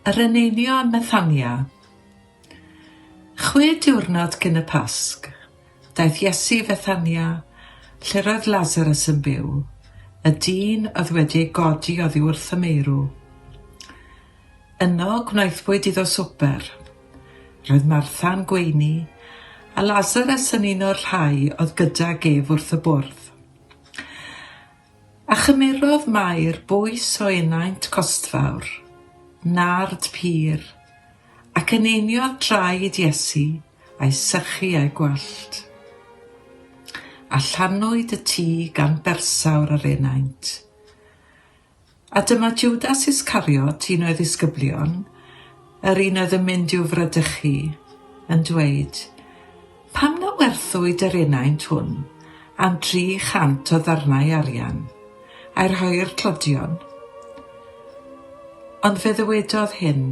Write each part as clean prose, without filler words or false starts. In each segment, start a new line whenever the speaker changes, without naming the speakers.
Yr eneinio ym Methania. Chwe diwrnod cyn y Pasg, daeth Iesu i Fethania, lle roedd Lasarus yn byw, y dyn oedd wedi ei godi oddi wrth y meirw. Yno gwnaethpwyd iddo swper. Roedd Martha'n gweini, a Lasarus yn un o'r rhai oedd gydag ef wrth y bwrdd. A chymerodd Mair bwys o enaint costfawr, nard pur, ac eneiniodd draed Iesu a'i sychu â'i gwallt. A llanwyd y tŷ gan bersawr yr enaint. A dyma Jwdas Iscariot, un o'i ddisgyblion, yr un oedd yn mynd i'w fradychu, yn dweud, Pam na werthwyd yr enaint hwn am 300 o ddarnau arian, a'i rhoi i'r tlodion? Ond fe ddywedodd hyn,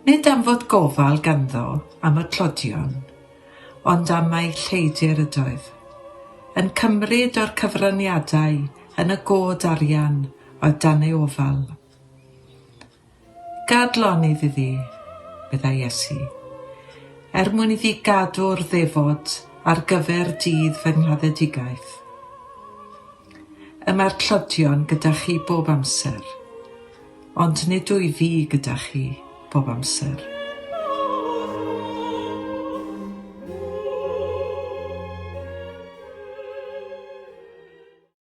nid am fod gofal ganddo am y tlodion, ond am mai lleidr ydoedd, yn cymryd o'r cyfraniadau yn y god arian oedd dan ei ofal. Gad lonydd iddi, meddai Iesu, er mwyn iddi gadw'r ddefod ar gyfer dydd fy nghladdedigaeth. Y mae'r tlodion gyda chi bob amser, ond nid wyf fi gyda chi bob amser.